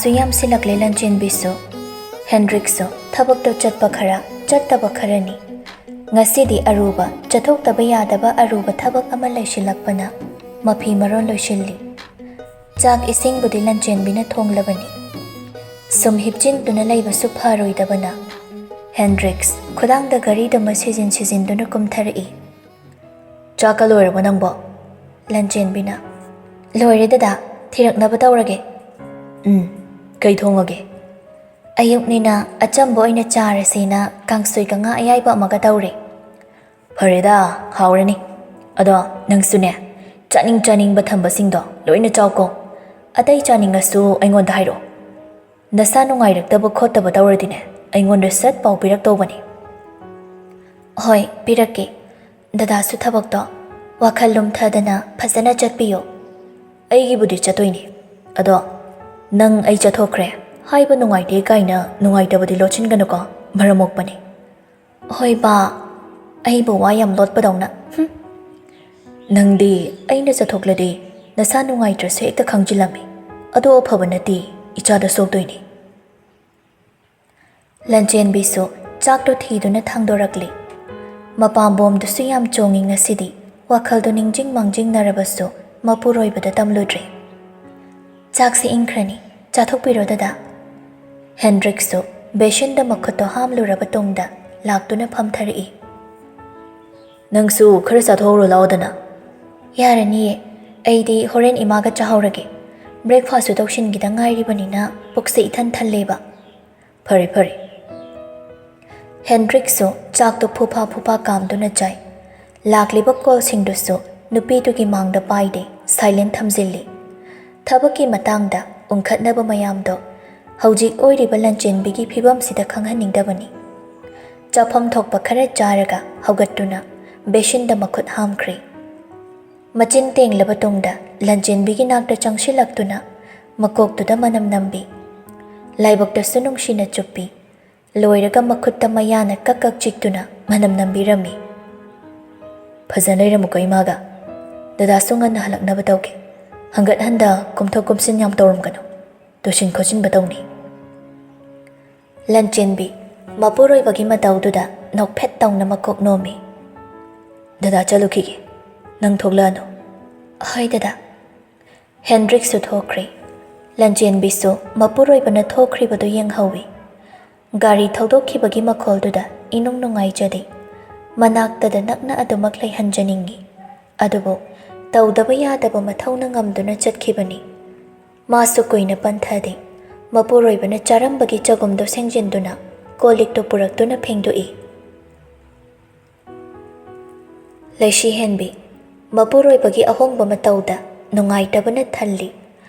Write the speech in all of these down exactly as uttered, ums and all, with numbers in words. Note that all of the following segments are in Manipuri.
ꯁꯨ ꯌꯥꯝꯁꯤꯜꯂꯛꯂꯦ ꯂꯟꯆꯦꯟꯕꯤꯁꯨ꯫ ꯍꯦꯟꯗ꯭ꯔꯤꯛꯁꯨ ꯊꯕꯛꯇꯣ ꯆꯠꯄ ꯈꯔ, ꯆꯠꯇꯕ ꯈꯔꯅꯤ꯫ ꯉꯁꯤꯗꯤ ꯑꯔꯨꯕ, ꯆꯠꯊꯣꯛꯇꯕ ꯌꯥꯗꯕ ꯑꯔꯨꯕ ꯊꯕꯛ ꯑꯃ ꯂꯩꯁꯤꯜꯂꯛꯄꯅ ꯃꯐꯤ ꯃꯔꯣꯟ ꯂꯣꯏꯁꯤꯜꯂꯤ꯫ ꯆꯥꯛ ꯏꯁꯤꯡꯕꯨꯗꯤ ꯂꯟꯆꯦꯟꯕꯤꯅ ꯊꯣꯡꯂꯕꯅꯤ꯫ ꯁꯨꯝ ꯍꯤꯞꯆꯤꯟꯗꯨꯅ ꯂꯩꯕꯁꯨ ꯐꯔꯣꯏꯗꯕꯅ ꯍꯦꯟꯗ꯭ꯔꯤꯛꯁ ꯈꯨꯗꯥꯡꯗ ꯘꯔꯤꯗꯨꯃ ꯁꯤꯖꯤꯟ ꯁꯤꯖꯤꯟꯗꯨꯅ ꯀꯨꯝꯊꯔꯛꯏ꯫ "ꯆꯥꯛꯀ ꯂꯣꯏꯔꯕꯣ ꯅꯪꯕꯣ?" ꯂꯟꯆꯦꯟꯕꯤꯅ, "ꯂꯣꯏꯔꯦ ꯗꯗꯥ, ꯊꯤꯔꯛꯅꯕ ꯇꯧꯔꯒꯦ꯫" "ꯎꯝ, ꯀꯩ ꯊꯣꯡꯉꯒꯦ?" "ꯑꯌꯨꯛꯅꯤꯅ ꯑꯆꯝꯕ ꯑꯣꯏꯅ ꯆꯥꯔꯁꯦꯅ ꯀꯥꯡꯁꯣꯏꯒ ꯉꯥ ꯑꯌꯥꯏꯕ ꯑꯃꯒ ꯇꯧꯔꯦ꯫" "ꯐꯔꯦꯗ, ꯍꯥꯎꯔꯅꯤ꯫ ꯑꯗꯣ ꯅꯪꯁꯨꯅꯦ, ꯆꯥꯅꯤꯡ ꯆꯥꯅꯤꯡꯕ ꯊꯝꯕꯁꯤꯡꯗꯣ ꯂꯣꯏꯅ ꯆꯥꯎꯀꯣ꯫ ꯑꯇꯩ ꯆꯥꯅꯤꯡꯉꯁꯨ ꯑꯩꯉꯣꯟꯗ ꯍꯥꯏꯔꯛꯑꯣ꯫ ꯅꯁꯥ ꯅꯨꯡꯉꯥꯏꯔꯛꯇꯕ ꯈꯣꯠꯇꯕ ꯇꯧꯔꯗꯤꯅꯦ, ꯑꯩꯉꯣꯟꯗ ꯁꯠ ꯄꯥꯎ ꯄꯤꯔꯛꯇꯧꯕꯅꯤ꯫" "ꯍꯣꯏ, ꯄꯤꯔꯛꯀꯦ꯫ ꯗꯗꯥꯁꯨ ꯊꯕꯛꯇꯣ ꯋꯥꯈꯜ ꯂꯨꯝꯊꯗꯅ ꯐꯖꯅ ꯆꯠꯄꯤꯌꯨ꯫" "ꯑꯩꯒꯤꯕꯨꯗꯤ ꯆꯠꯇꯣꯏꯅꯤ꯫ ꯑꯗꯣ ꯅꯪ ꯑꯩ ꯆꯠꯊꯣꯛꯈ꯭ꯔꯦ ꯍꯥꯏꯕ ꯅꯨꯡꯉꯥꯏꯇꯦ ꯀꯥꯏꯅ ꯅꯨꯡꯉꯥꯏꯇꯕꯗꯤ ꯂꯣꯠꯁꯤꯟꯒꯅꯨꯀꯣ, ꯃꯔꯝ ꯃꯣꯛꯄꯅꯤ꯫" "ꯍꯣꯏ ꯕꯥ, ꯑꯩꯕꯨ ꯋꯥ ꯌꯥꯝ ꯂꯣꯠꯄꯗꯧꯅ꯫ ꯍꯨꯝ꯫ ꯅꯪꯗꯤ ꯑꯩꯅ ꯆꯠꯊꯣꯛꯂꯗꯤ ꯅꯁꯥ ꯅꯨꯡꯉꯥꯏꯇ꯭ꯔꯁꯨ ꯍꯦꯛꯇ ꯈꯪꯖꯤꯜꯂꯝꯃꯤ꯫ ꯑꯗꯣ ꯑꯐꯕ ꯅꯠꯇꯦ, ꯏꯆꯥꯗ ꯁꯣꯛꯇꯣꯏꯅꯤ꯫" ꯂꯟꯆꯦꯟꯕꯤꯁꯨ ꯆꯥꯛꯇꯣ ꯊꯤꯗꯨꯅ ꯊꯥꯡꯗꯣꯔꯛꯂꯤ꯫ ꯃꯄꯥꯝꯕꯣꯝꯗꯨꯁꯨ ꯌꯥꯝ ꯆꯣꯡꯉꯤ ꯉꯁꯤꯗꯤ꯫ ꯋꯥꯈꯜꯗꯣ ꯅꯤꯡꯖꯤꯡ ꯃꯥꯡꯖꯤꯡꯅꯔꯕꯁꯨ ꯃꯄꯨꯔꯣꯏꯕꯗ ꯇꯝꯂꯨꯗ꯭ꯔꯦ꯫ "ꯆꯥꯛꯁꯤ ꯏꯪꯈ꯭ꯔꯅꯤ, ꯆꯥꯊꯣꯛꯄꯤꯔꯣ ꯗꯗꯥ꯫" ꯍꯦꯟꯗ꯭ꯔꯤꯛꯁꯨ ꯕꯦꯁꯤꯟꯗ ꯃꯈꯨꯠꯇꯣ ꯍꯥꯝꯂꯨꯔꯕ ꯇꯨꯡꯗ ꯂꯥꯛꯇꯨꯅ ꯐꯝꯊꯔꯛꯏ꯫ "ꯅꯪꯁꯨ ꯈꯔ ꯆꯥꯊꯣꯛꯍꯧꯔꯣ ꯂꯥꯛꯑꯣꯗꯅ꯫" "ꯌꯥꯔꯅꯤꯌꯦ, ꯑꯩꯗꯤ ꯍꯣꯔꯦꯟ ꯏꯃꯥꯒ ꯆꯥꯍꯧꯔꯒꯦ꯫ ꯕ꯭ꯔꯦꯛꯐꯥꯁꯁꯨ ꯇꯧꯁꯤꯟꯈꯤꯗ ꯉꯥꯏꯔꯤꯕꯅꯤꯅ ꯄꯨꯛꯁꯦ ꯏꯊꯟ ꯊꯜꯂꯦꯕ꯫" "ꯐꯔꯦ, ꯐꯔꯦ꯫" ꯍꯦꯟꯗ꯭ꯔꯤꯛꯁꯨ ꯆꯥꯛꯇꯨ ꯐꯨꯐꯥ ꯐꯨꯐꯥ ꯀꯥꯝꯗꯨꯅ ꯆꯥꯏ꯫ ꯂꯥꯛꯂꯤꯕ ꯀꯣꯜꯁꯤꯡꯗꯨꯁꯨ ꯅꯨꯄꯤꯗꯨꯒꯤ ꯃꯥꯡꯗ ꯄꯥꯏꯗꯦ, ꯁꯥꯏꯂꯦꯟ ꯊꯝꯖꯤꯜꯂꯤ꯫ ꯊꯕꯛꯀꯤ ꯃꯇꯥꯡꯗ ꯎꯪꯈꯠꯅꯕ ꯃꯌꯥꯝꯗꯣ ꯍꯧꯖꯤꯛ ꯑꯣꯏꯔꯤꯕ ꯂꯟꯆꯦꯟꯕꯤꯒꯤ ꯐꯤꯕꯝꯁꯤꯗ ꯈꯪꯍꯟꯅꯤꯡꯗꯕꯅꯤ꯫ ꯆꯥꯐꯝ ꯊꯣꯛꯄ ꯈꯔ ꯆꯥꯔꯒ ꯍꯧꯒꯠꯇꯨꯅ ꯕꯦꯁꯤꯟꯗ ꯃꯈꯨꯠ ꯍꯥꯝꯈ꯭ꯔꯦ꯫ ꯃꯆꯤꯟ ꯇꯦꯡꯂꯕ ꯇꯨꯡꯗ ꯂꯟꯆꯦꯟꯕꯤꯒꯤ ꯅꯥꯛꯇ ꯆꯪꯁꯤꯜꯂꯛꯇꯨꯅ ꯃꯀꯣꯛꯇꯨꯗ ꯃꯅꯝ ꯅꯝꯕꯤ꯫ ꯂꯥꯏꯕꯛꯇꯁꯨ ꯅꯨꯡꯁꯤꯅ ꯆꯨꯞꯄꯤ꯫ ꯂꯣꯏꯔꯒ ꯃꯈꯨꯠꯇ ꯃꯌꯥꯅ ꯀꯛ ꯀꯛ ꯆꯤꯛꯇꯨꯅ ꯃꯅꯝ ꯅꯝꯕꯤꯔꯝꯃꯤ꯫ "ꯐꯖꯅ ꯂꯩꯔꯝꯃꯨꯀꯣ ꯏꯃꯥꯒ꯫ ꯗꯗꯥꯁꯨ ꯉꯟꯅ ꯍꯜꯂꯛꯅꯕ ꯇꯧꯒꯦ꯫ ꯍꯟꯒꯠ ꯍꯟꯗ ꯀꯨꯝꯊꯣꯛ ꯀꯨꯝꯁꯤꯟ ꯌꯥꯝ ꯇꯧꯔꯝꯒꯅꯨ꯫" ꯇꯨꯁꯤꯟ ꯈꯣꯠꯆꯤꯟꯕ ꯇꯧꯅꯤ꯫ ꯂꯟꯆꯦꯟꯕꯤ ꯃꯄꯨꯔꯣꯏꯕꯒꯤ ꯃꯇꯧꯗꯨꯗ ꯅꯣꯛꯐꯦꯠ ꯇꯧꯅ ꯃꯀꯣꯛ ꯅꯣꯝꯃꯤ꯫ "ꯗꯗꯥ ꯆꯠꯂꯨꯈꯤꯒꯦ, ꯅꯪ ꯊꯣꯛꯂꯛꯑꯅꯨ꯫" "ꯍꯣꯏ ꯗꯗꯥ꯫" ꯍꯦꯟꯗ꯭ꯔꯤꯛꯁꯨ ꯊꯣꯛꯈ꯭ꯔꯦ꯫ ꯂꯟꯆꯦꯟꯕꯤꯁꯨ ꯃꯄꯨꯔꯣꯏꯕꯅ ꯊꯣꯛꯈ꯭ꯔꯤꯕꯗꯨ ꯌꯦꯡꯍꯧꯏ꯫ ꯒꯥꯔꯤ ꯊꯧꯗꯣꯛꯈꯤꯕꯒꯤ ꯃꯈꯣꯜꯗꯨꯗ ꯏꯅꯨꯡ ꯅꯨꯡꯉꯥꯏꯖꯗꯦ꯫ ꯃꯅꯥꯛꯇꯗ ꯅꯛꯅ ꯑꯗꯨꯃꯛ ꯂꯩꯍꯟꯖꯅꯤꯡꯏ꯫ ꯑꯗꯨꯕꯨ ꯇꯧꯗꯕ ꯌꯥꯗꯕ ꯃꯊꯧꯅ ꯉꯝꯗꯨꯅ ꯆꯠꯈꯤꯕꯅꯤ꯫ ꯃꯥꯁꯨ ꯀꯨꯏꯅ ꯄꯟꯊꯗꯦ꯫ ꯃꯄꯨꯔꯣꯏꯕꯅ ꯆꯥꯔꯝꯕꯒꯤ ꯆꯒꯨꯝꯗꯨ ꯁꯦꯡꯖꯤꯟꯗꯨꯅ ꯀꯣꯜ ꯂꯤꯛꯇꯨ ꯄꯨꯔꯛꯇꯨꯅ ꯐꯦꯡꯗꯣꯛꯏ꯫ ꯂꯩꯁꯤꯍꯦꯟꯕꯤ ꯃꯄꯨꯔꯣꯏꯕꯒꯤ ꯑꯍꯣꯡꯕ ꯃꯇꯧꯗ ꯅꯨꯡꯉꯥꯏꯇꯕꯅ ꯊꯜꯂꯤ꯫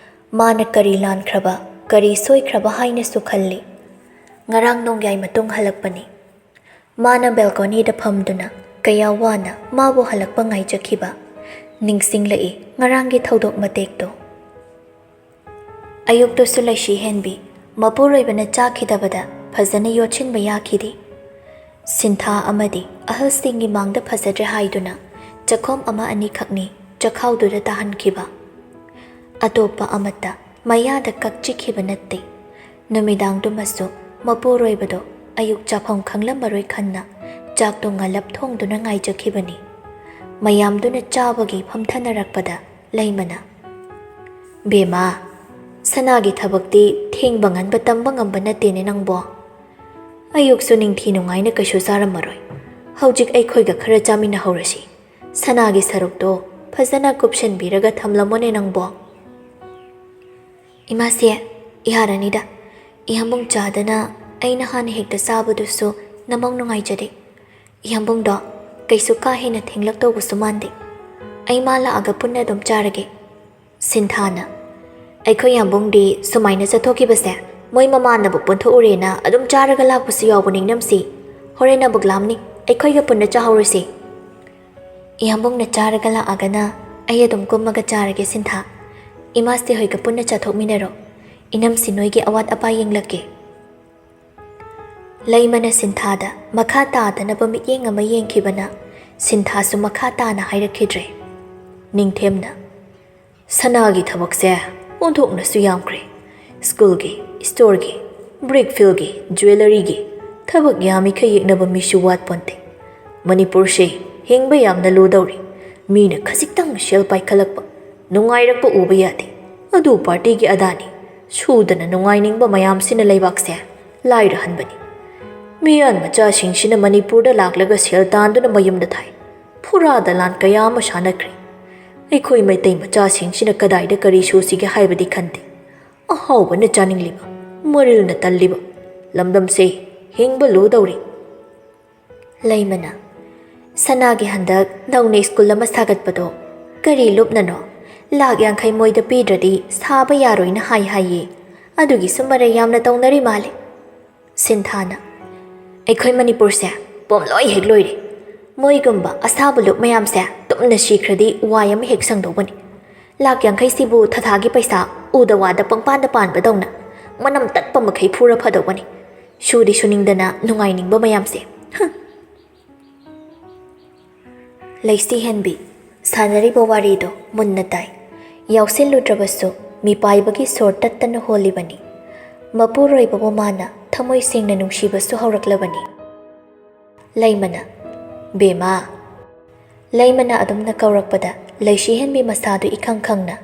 ꯃꯥꯅ ꯀꯔꯤ ꯂꯥꯟꯈ꯭ꯔꯕ, ꯀꯔꯤ ꯁꯣꯏꯈ꯭ꯔꯕ ꯍꯥꯏꯅꯁꯨ ꯈꯜꯂꯤ꯫ ꯉꯔꯥꯡ ꯅꯣꯡꯌꯥꯏ ꯃꯇꯨꯡ ꯍꯜꯂꯛꯄꯅꯤ꯫ ꯃꯥꯅ ꯕꯦꯜꯀꯣꯅꯤꯗ ꯐꯝꯗꯨꯅ ꯀꯌꯥ ꯋꯥꯅ ꯃꯥꯕꯨ ꯍꯜꯂꯛꯄ ꯉꯥꯏꯖꯈꯤꯕ꯫ ꯅꯤꯡꯁꯤꯡꯂꯛꯏ ꯉꯔꯥꯡꯒꯤ ꯊꯧꯗꯣꯛ ꯃꯇꯦꯛꯇꯣ꯫ ꯑꯌꯨꯛꯇꯨꯁꯨ ꯂꯩꯁꯤꯍꯦꯟꯕꯤ ꯃꯄꯨꯔꯣꯏꯕꯅ ꯆꯥꯈꯤꯗꯕꯗ ꯐꯖꯅ ꯌꯣꯠꯁꯤꯟꯕ ꯌꯥꯈꯤꯗꯦ꯫ ꯁꯤꯟꯊꯥ ꯑꯃꯗꯤ ꯑꯍꯜꯁꯤꯡꯒꯤ ꯃꯥꯡꯗ ꯐꯖꯗ꯭ꯔꯦ ꯍꯥꯏꯗꯨꯅ ꯆꯈꯣꯝ ꯑꯃ ꯑꯅꯤꯈꯛꯅꯤ ꯆꯈꯥꯎꯗꯨꯗ ꯇꯥꯍꯟꯈꯤꯕ꯫ ꯑꯇꯣꯞꯄ ꯑꯃꯠꯇ ꯃꯌꯥꯗ ꯀꯛꯆꯤꯈꯤꯕ ꯅꯠꯇꯦ꯫ ꯅꯨꯃꯤꯗꯥꯡꯗꯨꯃꯁꯨ ꯃꯄꯨꯔꯣꯏꯕꯗꯣ ꯑꯌꯨꯛ ꯆꯥꯐꯝ ꯈꯪꯂꯝꯃꯔꯣꯏ ꯈꯟꯅ ꯆꯥꯛꯇꯣ ꯉꯜꯂꯞ ꯊꯣꯡꯗꯨꯅ ꯉꯥꯏꯖꯈꯤꯕꯅꯤ꯫ ꯃꯌꯥꯝꯗꯨꯅ ꯆꯥꯕꯒꯤ ꯐꯝꯊꯅꯔꯛꯄꯗ ꯂꯩꯃꯅ, "ꯕꯦꯝꯃ, ꯁꯅꯥꯒꯤ ꯊꯕꯛꯇꯤ ꯊꯦꯡꯕ ꯉꯟꯕ ꯇꯝꯕ ꯉꯝꯕ ꯅꯠꯇꯦꯅꯦ ꯅꯪꯕꯣ꯫ ꯑꯌꯨꯛꯁꯨ ꯅꯤꯡꯊꯤ ꯅꯨꯡꯉꯥꯏꯅ ꯀꯩꯁꯨ ꯆꯥꯔꯝꯃꯔꯣꯏ꯫ ꯍꯧꯖꯤꯛ ꯑꯩꯈꯣꯏꯒ ꯈꯔ ꯆꯥꯃꯤꯟꯅꯍꯧꯔꯁꯤ꯫ ꯁꯅꯥꯒꯤ ꯁꯔꯨꯛꯇꯣ ꯐꯖꯅ ꯀꯨꯞꯁꯟꯕꯤꯔꯒ ꯊꯝꯂꯝꯃꯣꯅꯦ ꯅꯪꯕꯣ꯫" "ꯏꯃꯥꯁꯦ, ꯌꯥꯔꯅꯤꯗ꯫ ꯏꯌꯥꯝꯕꯨꯡ ꯆꯥꯗꯅ ꯑꯩꯅ ꯍꯥꯟꯅ ꯍꯦꯛꯇ ꯆꯥꯕꯗꯨꯁꯨ ꯅꯃꯧ ꯅꯨꯡꯉꯥꯏꯖꯗꯦ꯫ ꯏꯌꯥꯝꯕꯨꯡꯗꯣ ꯀꯩꯁꯨ ꯀꯥ ꯍꯦꯟꯅ ꯊꯦꯡꯂꯛꯇꯧꯕꯁꯨ ꯃꯥꯟꯗꯦ꯫ ꯑꯩ ꯃꯥ ꯂꯥꯛꯑꯒ ꯄꯨꯟꯅ ꯑꯗꯨꯝ ꯆꯥꯔꯒꯦ꯫" ꯁꯤꯟꯊꯥꯅ, "ꯑꯩꯈꯣꯏ ꯌꯥꯝꯕꯨꯡꯗꯤ ꯁꯨꯃꯥꯏꯅ ꯆꯠꯊꯣꯛꯈꯤꯕꯁꯦ ꯃꯣꯏ ꯃꯃꯥꯟꯅꯕ ꯄꯨꯟꯊꯣꯛꯎꯔꯦꯅ ꯑꯗꯨꯝ ꯆꯥꯔꯒ ꯂꯥꯛꯄꯁꯨ ꯌꯥꯎꯕꯅꯤ ꯏꯅꯝꯁꯤ꯫ ꯍꯣꯔꯦꯟ ꯑꯃꯨꯛ ꯂꯥꯝꯅꯤ, ꯑꯩꯈꯣꯏꯒ ꯄꯨꯟꯅ ꯆꯥꯍꯧꯔꯁꯤ꯫" "ꯏꯌꯥꯝꯕꯨꯡꯅ ꯆꯥꯔꯒ ꯂꯥꯛꯑꯒꯅ ꯑꯩ ꯑꯗꯨꯝ ꯀꯨꯝꯃꯒ ꯆꯥꯔꯒꯦ ꯁꯤꯟꯊꯥ꯫ ꯏꯃꯥꯁꯤ ꯍꯣꯏꯒ ꯄꯨꯟꯅ ꯆꯥꯊꯣꯛꯃꯤꯟꯅꯔꯣ꯫ ꯏꯅꯝꯁꯤ ꯅꯣꯏꯒꯤ ꯑꯋꯥꯠ ꯑꯄꯥ ꯌꯦꯡꯂꯛꯀꯦ꯫" ꯂꯩꯃꯅ ꯁꯤꯟꯊꯥꯗ ꯃꯈꯥ ꯇꯥꯗꯅꯕ ꯃꯤꯠꯌꯦꯡ ꯑꯃ ꯌꯦꯡꯈꯤꯕꯅ ꯁꯤꯟꯊꯥꯁꯨ ꯃꯈꯥ ꯇꯥꯅ ꯍꯥꯏꯔꯛꯈꯤꯗ꯭ꯔꯦ꯫ ꯅꯤꯡꯊꯦꯝꯅ, "ꯁꯅꯥꯒꯤ ꯊꯕꯛꯁꯦ ꯑꯣꯟꯊꯣꯛꯅꯁꯨ ꯌꯥꯝꯈ꯭ꯔꯦ꯫ ꯁ꯭ꯀꯨꯜꯒꯤ, ꯁ꯭ꯇꯣꯔꯒꯤ, ꯕ꯭ꯔꯤꯛ ꯐꯤꯜꯒꯤ, ꯖ꯭ꯋꯦꯂꯔꯤꯒꯤ ꯊꯕꯛ ꯌꯥꯝꯃꯤꯈꯩ ꯌꯦꯛꯅꯕ ꯃꯤꯁꯨ ꯋꯥꯠꯄꯣꯟꯇꯦ꯫ ꯃꯅꯤꯄꯨꯔꯁꯦ ꯍꯤꯡꯕ ꯌꯥꯝꯅ ꯂꯨꯗꯧꯔꯤ꯫ ꯃꯤꯅ ꯈꯖꯤꯛꯇꯪ ꯁꯦꯜ ꯄꯥꯏꯈꯠꯂꯛꯄ, ꯅꯨꯡꯉꯥꯏꯔꯛꯄ ꯎꯕ ꯌꯥꯗꯦ꯫ ꯑꯗꯨ ꯄꯥꯔꯇꯤꯒꯤ ꯑꯗꯥꯅꯤ꯫ ꯁꯨꯗꯅ ꯅꯨꯡꯉꯥꯏꯅꯤꯡꯕ ꯃꯌꯥꯝꯁꯤꯅ ꯂꯩꯕꯥꯛꯁꯦ ꯂꯥꯏꯔꯍꯟꯕꯅꯤ꯫ ꯃꯤꯌꯥꯟ ꯃꯆꯥꯁꯤꯡꯁꯤꯅ ꯃꯅꯤꯄꯨꯔꯗ ꯂꯥꯛꯂꯒ ꯁꯦꯜ ꯇꯥꯟꯗꯨꯅ ꯃꯌꯨꯝꯗ ꯊꯥꯏ꯫ ꯐꯨꯔꯥ ꯗꯂꯥꯟ ꯀꯌꯥ ꯑꯃ ꯁꯥꯟꯅꯈ꯭ꯔꯦ꯫ ꯑꯩꯈꯣꯏ ꯃꯩꯇꯩ ꯃꯆꯥꯁꯤꯡꯁꯤꯅ ꯀꯗꯥꯏꯗ ꯀꯔꯤ ꯁꯨꯁꯤꯒꯦ ꯍꯥꯏꯕꯗꯤ ꯈꯟꯗꯦ꯫ ꯑꯍꯥꯎꯕꯅ ꯆꯥꯅꯤꯡꯂꯤꯕ, ꯃꯔꯤꯜꯅ ꯇꯜꯂꯤꯕ꯫ ꯂꯝꯗꯝꯁꯦ ꯍꯤꯡꯕ ꯂꯨꯗꯧꯔꯤ꯫ ꯂꯩꯃꯅ, "ꯁꯅꯥꯒꯤ ꯍꯟꯗꯛ ꯅꯧꯅ ꯁ꯭ꯀꯨꯜ ꯑꯃ ꯁꯥꯒꯠꯄꯗꯣ ꯀꯔꯤ ꯂꯨꯞꯅꯅꯣ? ꯂꯥꯛ ꯌꯥꯡꯈꯩ ꯃꯣꯏꯗ ꯄꯤꯗ꯭ꯔꯗꯤ ꯁꯥꯕ ꯌꯥꯔꯣꯏꯅ ꯍꯥꯏ ꯍꯥꯏꯌꯦ꯫ ꯑꯗꯨꯒꯤꯁꯨ ꯃꯔꯩ ꯌꯥꯝꯅ ꯇꯧꯅꯔꯤ ꯃꯥꯜꯂꯦ꯫" ꯁꯤꯟꯊꯥꯅ, "ꯑꯩꯈꯣꯏ ꯃꯅꯤꯄꯨꯔꯁꯦ ꯄꯣꯝꯂꯣꯏ ꯍꯦꯛ ꯂꯣꯏꯔꯦ꯫ ꯃꯣꯏꯒꯨꯝꯕ ꯑꯁꯥꯕ ꯂꯨꯞ ꯃꯌꯥꯝꯁꯦ ꯇꯨꯝꯅ ꯁꯤꯈ꯭ꯔꯗꯤ ꯋꯥꯏ ꯑꯃ ꯍꯦꯛ ꯁꯪꯗꯧꯕꯅꯤ꯫ ꯂꯥꯛ ꯌꯥꯡꯈꯩꯁꯤꯕꯨ ꯊꯥꯊꯥꯒꯤ ꯄꯩꯁꯥ ꯎꯗ ꯋꯥꯗ ꯄꯪꯄꯥꯟꯗ ꯄꯥꯟꯕꯗꯧꯅ ꯃꯅꯝ ꯇꯠꯄ ꯃꯈꯩ ꯐꯨꯔ ꯐꯗꯧꯕꯅꯤ꯫ ꯁꯨꯗꯤ ꯁꯨꯅꯤꯡꯗꯅ ꯅꯨꯡꯉꯥꯏꯅꯤꯡꯕ ꯃꯌꯥꯝꯁꯦ꯫ ꯍꯨꯝ!" ꯂꯩꯁꯤ ꯍꯦꯟꯕꯤ ꯁꯥꯟꯅꯔꯤꯕ ꯋꯥꯔꯤꯗꯣ ꯃꯨꯟꯅ ꯇꯥꯏ꯫ ꯌꯥꯎꯁꯤꯜꯂꯨꯗ꯭ꯔꯕꯁꯨ ꯃꯤꯄꯥꯏꯕꯒꯤ ꯁꯣꯔ ꯇꯠꯇꯅ ꯍꯣꯜꯂꯤꯕꯅꯤ꯫ ꯃꯄꯨꯔꯣꯏꯕꯕꯨ ꯃꯥꯅ ꯊꯃꯣꯏ ꯁꯦꯡꯅ ꯅꯨꯡꯁꯤꯕꯁꯨ ꯍꯧꯔꯛꯂꯕꯅꯤ꯫ ꯂꯩꯃꯅ, "ꯕꯦꯃꯥ!" ꯂꯩꯃꯅ ꯑꯗꯨꯝꯅ ꯀꯧꯔꯛꯄꯗ ꯂꯩꯁꯤ ꯍꯦꯟꯕꯤ ꯃꯁꯥꯗꯨ ꯏꯈꯪ ꯈꯪꯅ,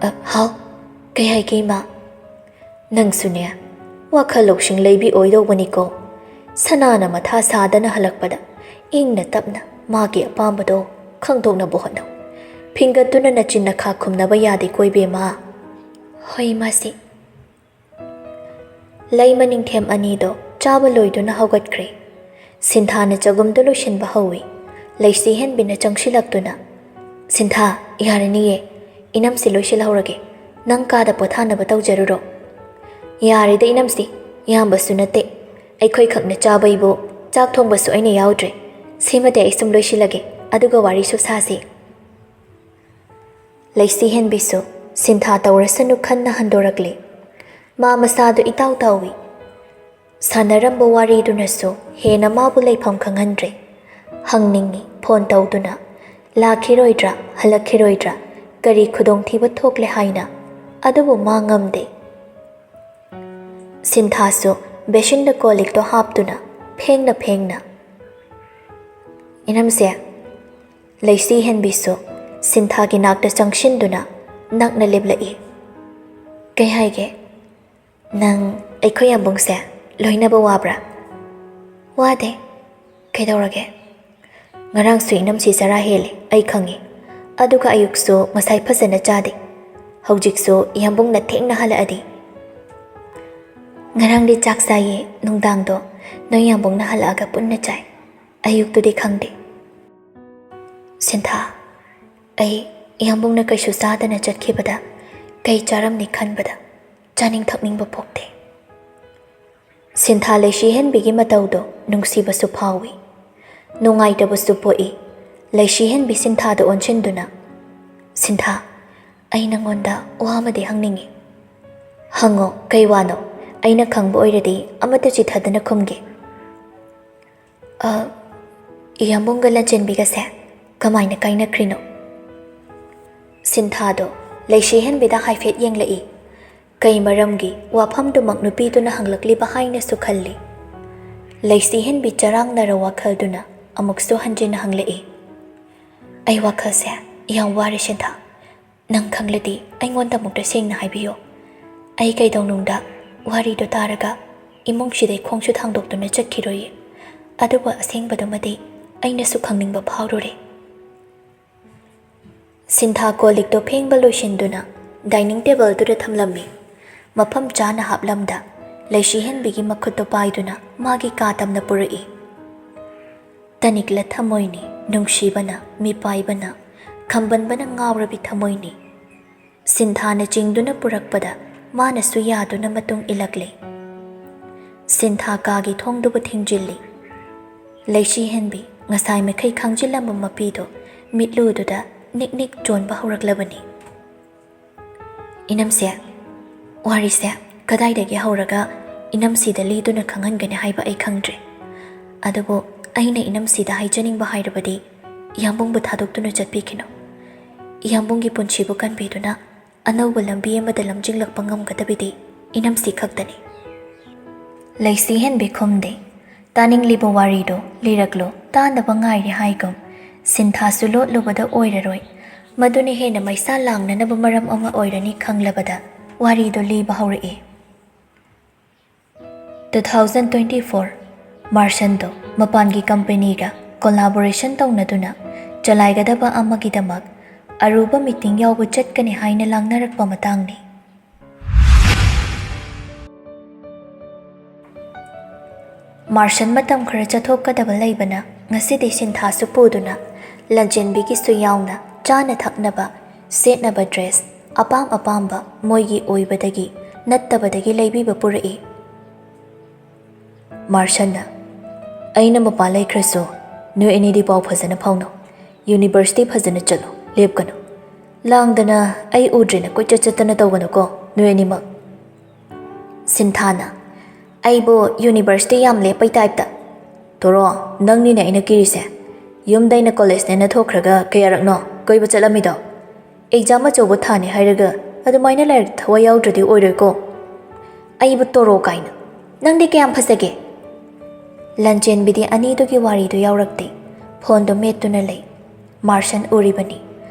"ꯑ, ꯍꯥꯎ? ꯀꯩ ꯍꯥꯏꯒꯦ, ꯏꯃꯥ?" "ꯅꯪꯁꯨꯅꯦ, ꯋꯥꯈꯜ ꯂꯧꯁꯤꯡ ꯂꯩꯕꯤ ꯑꯣꯏꯗꯧꯕꯅꯤꯀꯣ꯫ ꯁꯅꯥꯅ ꯃꯊꯥ ꯁꯥꯗꯅ ꯍꯜꯂꯛꯄꯗ ꯏꯪꯅ ꯇꯞꯅ ꯃꯥꯒꯤ ꯑꯄꯥꯝꯕꯗꯣ ꯈꯪꯗꯣꯛꯅꯕ ꯍꯣꯠꯅꯧ꯫ ꯐꯤꯡꯒꯠꯇꯨꯅ ꯅꯆꯤꯟ ꯅꯈꯥ ꯈꯨꯝꯅꯕ ꯌꯥꯗꯦꯀꯣ, ꯏꯕꯦꯝꯃ꯫" "ꯍꯣꯏ, ꯏꯃꯥꯁꯤ꯫" ꯂꯩꯃ ꯅꯤꯡꯊꯦꯝ ꯑꯅꯤꯗꯣ ꯆꯥꯕ ꯂꯣꯏꯗꯨꯅ ꯍꯧꯒꯠꯈ꯭ꯔꯦ꯫ ꯁꯤꯟꯊꯥꯅ ꯆꯒꯨꯝꯗꯨ ꯂꯣꯏꯁꯤꯟꯕ ꯍꯧꯏ꯫ ꯂꯩꯁꯤ ꯍꯦꯟꯕꯤꯅ ꯆꯪꯁꯤꯜꯂꯛꯇꯨꯅ, "ꯁꯤꯟꯊꯥ, ꯌꯥꯔꯅꯤꯌꯦ, ꯏꯅꯝꯁꯤ ꯂꯣꯏꯁꯤꯜꯍꯧꯔꯒꯦ, ꯅꯪ ꯀꯥꯗ ꯄꯣꯊꯥꯅꯕ ꯇꯧꯖꯔꯨꯔꯣ꯫" "ꯌꯥꯔꯦꯗ ꯏꯅꯝꯁꯤ, ꯌꯥꯝꯕꯁꯨ ꯅꯠꯇꯦ, ꯑꯩꯈꯣꯏꯈꯛꯅ ꯆꯥꯕꯩꯕꯨ ꯆꯥꯛ ꯊꯣꯡꯕꯁꯨ ꯑꯩꯅ ꯌꯥꯎꯗ꯭ꯔꯦ꯫ ꯁꯤꯃꯗꯤ ꯑꯩ ꯁꯨꯝ ꯂꯣꯏꯁꯤꯜꯂꯒꯦ, ꯑꯗꯨꯒ ꯋꯥꯔꯤꯁꯨ ꯁꯥꯁꯤ꯫" ꯂꯩꯁꯤ ꯍꯦꯟꯕꯤꯁꯨ ꯁꯤꯟꯊꯥ ꯇꯧꯔꯁꯅꯨ ꯈꯟꯅ ꯍꯟꯗꯣꯔꯛꯂꯤ꯫ ꯃꯥ ꯃꯁꯥꯗꯨ ꯏꯇꯥꯎ ꯇꯥꯎꯏ꯫ ꯁꯥꯟꯅꯔꯝꯕ ꯋꯥꯔꯤꯗꯨꯅꯁꯨ ꯍꯦꯟꯅ ꯃꯥꯕꯨ ꯂꯩꯐꯝ ꯈꯪꯍꯟꯗ꯭ꯔꯦ꯫ ꯍꯪꯅꯤꯡꯏ ꯐꯣꯟ ꯇꯧꯗꯨꯅ, ꯂꯥꯛꯈꯤꯔꯣꯏꯗ꯭ꯔꯥ, ꯍꯜꯂꯛꯈꯤꯔꯣꯏꯗ꯭ꯔꯥ, ꯀꯔꯤ ꯈꯨꯗꯣꯡꯊꯤꯕ ꯊꯣꯛꯂꯦ ꯍꯥꯏꯅ꯫ ꯑꯗꯨꯕꯨ ꯃꯥ ꯉꯝꯗꯦ꯫ ꯁꯤꯟꯊꯥꯁꯨ ꯕꯦꯁꯤꯟꯗ ꯀꯣꯜ ꯂꯤꯛꯇꯣ ꯍꯥꯞꯇꯨꯅ ꯐꯦꯡꯅ ꯐꯦꯡꯅ꯫ ꯏꯅꯝꯁꯦ, ꯂꯩꯁꯤ ꯍꯦꯟꯕꯤꯁꯨ ꯁꯤꯟꯊꯥꯒꯤ ꯅꯥꯛꯇ ꯆꯪꯁꯤꯟꯗꯨꯅ ꯅꯛꯅ ꯂꯦꯞꯂꯛꯏ꯫ "ꯀꯩ ꯍꯥꯏꯒꯦ? ꯅꯪ ꯑꯩꯈꯣꯏ ꯌꯥꯝꯕꯨꯡꯁꯦ ꯂꯣꯏꯅꯕ ꯋꯥꯕ꯭ꯔꯥ?" "ꯋꯥꯗꯦ꯫ ꯀꯩꯗꯧꯔꯒꯦ?" "ꯉꯔꯥꯡꯁꯨ ꯏꯅꯝꯁꯤ ꯆꯔꯥ ꯍꯦꯜꯂꯦ, ꯑꯩ ꯈꯪꯉꯤ꯫ ꯑꯗꯨꯒ ꯑꯌꯨꯛꯁꯨ ꯉꯁꯥꯏ ꯐꯖꯅ ꯆꯥꯗꯦ꯫ ꯍꯧꯖꯤꯛꯁꯨ ꯌꯥꯝꯕꯨꯡꯅ ꯊꯦꯡꯅ ꯍꯜꯂꯛꯑꯗꯤ?" "ꯉꯔꯥꯡꯗꯤ ꯆꯥꯛ ꯆꯥꯏꯌꯦ, ꯅꯨꯡꯗꯥꯡꯗꯣ ꯅꯣꯏ ꯌꯥꯝꯕꯨꯡꯅ ꯍꯜꯂꯛꯑꯒ ꯄꯨꯟꯅ ꯆꯥꯏ꯫ ꯑꯌꯨꯛꯇꯨꯗꯤ ꯈꯪꯗꯦ꯫" "ꯁꯤꯟꯊꯥ, ꯑꯩ ꯏꯌꯥꯝꯕꯨꯡꯅ ꯀꯩꯁꯨ ꯆꯥꯗꯅ ꯆꯠꯈꯤꯕꯗ ꯀꯩ ꯆꯥꯔꯝꯅꯤ ꯈꯟꯕꯗ ꯆꯥꯅꯤꯡ ꯊꯛꯅꯤꯡꯕ ꯄꯣꯛꯇꯦ꯫" ꯁꯤꯟꯊꯥ ꯂꯩꯁꯤ ꯍꯦꯟꯕꯤꯒꯤ ꯃꯇꯧꯗꯣ ꯅꯨꯡꯁꯤꯕꯁꯨ ꯐꯥꯎꯏ꯫ ꯅꯨꯡꯉꯥꯏꯇꯕꯁꯨ ꯄꯣꯛꯏ꯫ ꯂꯩꯁꯤ ꯍꯦꯟꯕꯤ ꯁꯤꯟꯊꯥꯗ ꯑꯣꯟꯁꯤꯟꯗꯨꯅ, "ꯁꯤꯟꯊꯥ, ꯑꯩ ꯅꯪꯉꯣꯟꯗ ꯋꯥ ꯑꯃꯗꯤ ꯍꯪꯅꯤꯡꯏ꯫" "ꯍꯪꯉꯣ, ꯀꯩ ꯋꯥꯅꯣ? ꯑꯩꯅ ꯈꯪꯕ ꯑꯣꯏꯔꯗꯤ ꯑꯃꯠꯇ ꯆꯤꯊꯗꯅ ꯈꯨꯝꯒꯦ꯫" "ꯑ, ꯏꯌꯥꯝꯕꯨꯡꯒ ꯂꯟꯆꯦꯟꯕꯤꯒꯁꯦ ꯀꯃꯥꯏꯅ ꯀꯥꯏꯅꯈ꯭ꯔꯤꯅꯣ?" ꯁꯤꯟꯊꯥꯗꯣ ꯂꯩꯁꯤ ꯍꯦꯟꯕꯤꯗ ꯍꯥꯏꯐꯦꯠ ꯌꯦꯡꯂꯛꯏ꯫ ꯀꯩ ꯃꯔꯝꯒꯤ ꯋꯥꯐꯝꯗꯨꯃꯛ ꯅꯨꯄꯤꯗꯨꯅ ꯍꯪꯂꯛꯂꯤꯕ ꯍꯥꯏꯅꯁꯨ ꯈꯜꯂꯤ꯫ ꯂꯩꯁꯤ ꯍꯦꯟꯕꯤ ꯆꯔꯥꯡꯅꯔ ꯋꯥꯈꯜꯗꯨꯅ ꯑꯃꯨꯛꯁꯨ ꯍꯟꯖꯤꯟꯅ ꯍꯪꯂꯛꯏ꯫ "ꯑꯩ ꯋꯥꯈꯜꯁꯦ ꯌꯥꯝ ꯋꯥꯔꯦ ꯁꯤꯟꯊꯥ꯫ ꯅꯪ ꯈꯪꯂꯗꯤ ꯑꯩꯉꯣꯟꯗ ꯑꯃꯨꯛꯇ ꯁꯦꯡꯅ ꯍꯥꯏꯕꯤꯌꯣ꯫ ꯑꯩ ꯀꯩꯗꯧꯅꯨꯡꯗ ꯋꯥꯔꯤꯗꯣ ꯇꯥꯔꯒ ꯏꯃꯨꯡꯁꯤꯗꯩ ꯈꯣꯡꯁꯨ ꯊꯥꯡꯗꯣꯛꯇꯨꯅ ꯆꯠꯈꯤꯔꯣꯏꯌꯦ꯫ ꯑꯗꯨꯕꯨ ꯑꯁꯦꯡꯕꯗꯨꯃꯗꯤ ꯑꯩꯅꯁꯨ ꯈꯪꯅꯤꯡꯕ ꯐꯥꯎꯔꯨꯔꯦ꯫" ꯁꯤꯟꯊꯥ ꯀꯣꯜ ꯂꯤꯛꯇꯣ ꯐꯦꯡꯕ ꯂꯣꯏꯁꯤꯟꯗꯨꯅ ꯗꯥꯏꯅꯤꯡ ꯇꯦꯕꯜꯗꯨꯗ ꯊꯝꯂꯝꯃꯤ꯫ ꯃꯐꯝ ꯆꯥꯅ ꯍꯥꯞꯂꯝꯗ ꯂꯩꯁꯤ ꯍꯦꯟꯕꯤꯒꯤ ꯃꯈꯨꯠꯇꯣ ꯄꯥꯏꯗꯨꯅ ꯃꯥꯒꯤ ꯀꯥ ꯇꯝꯅ ꯄꯨꯔꯛꯏ꯫ ꯇꯅꯤꯛꯂ ꯊꯃꯣꯏꯅꯤ, ꯅꯨꯡꯁꯤꯕꯅ, ꯃꯤꯄꯥꯏꯕꯅ, ꯈꯝꯕꯟꯕꯅ ꯉꯥꯎꯔꯕꯤ ꯊꯃꯣꯏꯅꯤ꯫ ꯁꯤꯟꯊꯥꯅ ꯆꯤꯡꯗꯨꯅ ꯄꯨꯔꯛꯄꯗ ꯃꯥꯅꯁꯨ ꯌꯥꯗꯨꯅ ꯃꯇꯨꯡ ꯏꯜꯂꯛꯂꯦ꯫ ꯁꯤꯟꯊꯥ ꯀꯥꯒꯤ ꯊꯣꯡꯗꯨꯕꯨ ꯊꯤꯡꯖꯤꯜꯂꯤ꯫ ꯂꯩꯁꯤ ꯍꯦꯟꯕꯤ ꯉꯁꯥꯏ ꯃꯈꯩ ꯈꯥꯡꯖꯤꯜꯂꯝꯕ ꯃꯄꯤꯗꯣ ꯃꯤꯠꯂꯨꯗꯨꯗ ꯅꯤꯛ ꯅꯤꯛ ꯆꯣꯟꯕ ꯍꯧꯔꯛꯂꯕꯅꯤ꯫ "ꯏꯅꯝꯁꯦ, ꯋꯥꯔꯤꯁꯦ ꯀꯗꯥꯏꯗꯒꯤ ꯍꯧꯔꯒ ꯏꯅꯝꯁꯤꯗ ꯂꯤꯗꯨꯅ ꯈꯪꯍꯟꯒꯅꯤ ꯍꯥꯏꯕ ꯑꯩ ꯈꯪꯗ꯭ꯔꯦ꯫ ꯑꯗꯨꯕꯨ ꯑꯩꯅ ꯏꯅꯝꯁꯤꯗ ꯍꯥꯏꯖꯅꯤꯡꯕ ꯍꯥꯏꯔꯕꯗꯤ ꯏꯌꯥꯝꯕꯨꯡꯕꯨ ꯊꯥꯗꯣꯛꯇꯨꯅ ꯆꯠꯄꯤꯈꯤꯅꯨ꯫ ꯏꯌꯥꯝꯕꯨꯡꯒꯤ ꯄꯨꯟꯁꯤꯕꯨ ꯀꯟꯕꯤꯗꯨꯅ ꯑꯅꯧꯕ ꯂꯝꯕꯤ ꯑꯃꯗ ꯂꯝꯖꯤꯡꯂꯛꯄ ꯉꯝꯒꯗꯕꯤꯗꯤ ꯏꯅꯝꯁꯤ ꯈꯛꯇꯅꯤ꯫" ꯂꯩꯁꯤ ꯍꯦꯟꯕꯤ ꯈꯨꯝꯗꯦ꯫ ꯇꯥꯅꯤꯡꯂꯤꯕ ꯋꯥꯔꯤꯗꯣ ꯂꯤꯔꯛꯂꯣ, ꯇꯥꯅꯕ ꯉꯥꯏꯔꯤ ꯍꯥꯏꯒꯨꯝ꯫ ꯁꯤꯟꯊꯥꯁꯨ ꯂꯣꯠꯂꯨꯕꯗ ꯑꯣꯏꯔꯔꯣꯏ꯫ ꯃꯗꯨꯅ ꯍꯦꯟꯅ ꯃꯩꯁꯥ ꯂꯥꯡꯅꯅꯕ ꯃꯔꯝ ꯑꯃ ꯑꯣꯏꯔꯅꯤ ꯈꯪꯂꯕꯗ ꯋꯥꯔꯤꯗꯣ ꯂꯤꯕ ꯍꯧꯔꯛꯏ꯫ Two thousand twenty four, ꯃꯥꯔꯁꯟꯗꯣ ꯃꯄꯥꯟꯒꯤ ꯀꯝꯄꯅꯤꯒ ꯀꯣꯂꯥꯕꯣꯔꯦꯁꯟ ꯇꯧꯅꯗꯨꯅ ꯆꯂꯥꯏꯒꯗꯕ ꯑꯃꯒꯤꯗꯃꯛ ꯑꯔꯨꯕ ꯃꯤꯇꯤꯡ ꯌꯥꯎꯕ ꯆꯠꯀꯅꯤ ꯍꯥꯏꯅ ꯂꯥꯡꯅꯔꯛꯄ ꯃꯇꯥꯡꯅꯤ꯫ ꯃꯥꯔꯁꯟ ꯃꯇꯝ ꯈꯔ ꯆꯠꯊꯣꯛꯀꯗꯕ ꯂꯩꯕꯅ ꯉꯁꯤꯗꯤ ꯁꯤꯟꯊꯥꯁꯨ ꯄꯨꯗꯨꯅ ꯂꯟꯆꯦꯟꯕꯤꯒꯤꯁꯨ ꯌꯥꯎꯅ ꯆꯥꯅ ꯊꯛꯅꯕ, ꯁꯦꯠꯅꯕ ꯗ꯭ꯔꯦꯁ, ꯑꯄꯥꯝ ꯑꯄꯥꯝꯕ ꯃꯣꯏꯒꯤ ꯑꯣꯏꯕꯗꯒꯤ ꯅꯠꯇꯕꯗꯒꯤ ꯂꯩꯕꯤꯕ ꯄꯨꯔꯛꯏ꯫ ꯃꯥꯔꯁꯟꯅ, "ꯑꯩꯅ ꯃꯄꯥꯟ ꯂꯩꯈ꯭ꯔꯁꯨ ꯅꯣꯏ ꯑꯅꯤꯗꯤ ꯄꯥꯎ ꯐꯖꯅ ꯐꯥꯎꯅꯧ꯫ ꯌꯨꯅꯤꯚꯔꯁꯤꯇꯤ ꯐꯖꯅ ꯆꯠꯂꯨ, ꯂꯦꯞꯀꯅꯨ꯫ ꯂꯥꯡꯗꯅ ꯑꯩ ꯎꯗ꯭ꯔꯦꯅ ꯀꯣꯏꯆꯠ ꯆꯠꯇꯅ ꯇꯧꯒꯅꯨꯀꯣ ꯅꯣꯏ ꯑꯅꯤꯃꯛ꯫" ꯁꯤꯟꯊꯥꯅ, "ꯑꯩꯕꯨ ꯌꯨꯅꯤꯚꯔꯁꯤꯇꯤ ꯌꯥꯝ ꯂꯦꯞꯄꯩ ꯇꯥꯏꯞꯇ꯫" "ꯇꯣꯔꯣ, ꯅꯪꯅꯤꯅꯦ ꯑꯩꯅ ꯀꯤꯔꯤꯁꯦ꯫ ꯌꯨꯝꯗ ꯑꯩꯅ ꯀꯣꯂꯦꯖꯅꯦꯅ ꯊꯣꯛꯈ꯭ꯔꯒ ꯀꯌꯥꯔꯛꯅꯣ ꯀꯣꯏꯕ ꯆꯠꯂꯝꯃꯤꯗꯣ? ꯑꯦꯛꯖꯥꯝ ꯑꯆꯧꯕ ꯊꯥꯅꯤ ꯍꯥꯏꯔꯒ ꯑꯗꯨꯃꯥꯏꯅ ꯂꯥꯏꯔꯤꯛ ꯊꯋꯥꯏ ꯌꯥꯎꯗ꯭ꯔꯗꯤ ꯑꯣꯏꯔꯣꯏꯀꯣ꯫ ꯑꯩꯕꯨ ꯇꯣꯔꯣ ꯀꯥꯏꯅ꯫ ꯅꯪꯗꯤ ꯀꯌꯥꯝ ꯐꯖꯒꯦ?" ꯂꯟꯆꯦꯟꯕꯤꯗꯤ ꯑꯅꯤꯗꯨꯒꯤ ꯋꯥꯔꯤꯗꯨ ꯌꯥꯎꯔꯛꯇꯦ꯫ ꯐꯣꯟꯗꯣ ꯃꯦꯠꯇꯨꯅ ꯂꯩ꯫ ꯃꯥꯔꯁꯟ ꯎꯔꯤꯕꯅꯤ꯫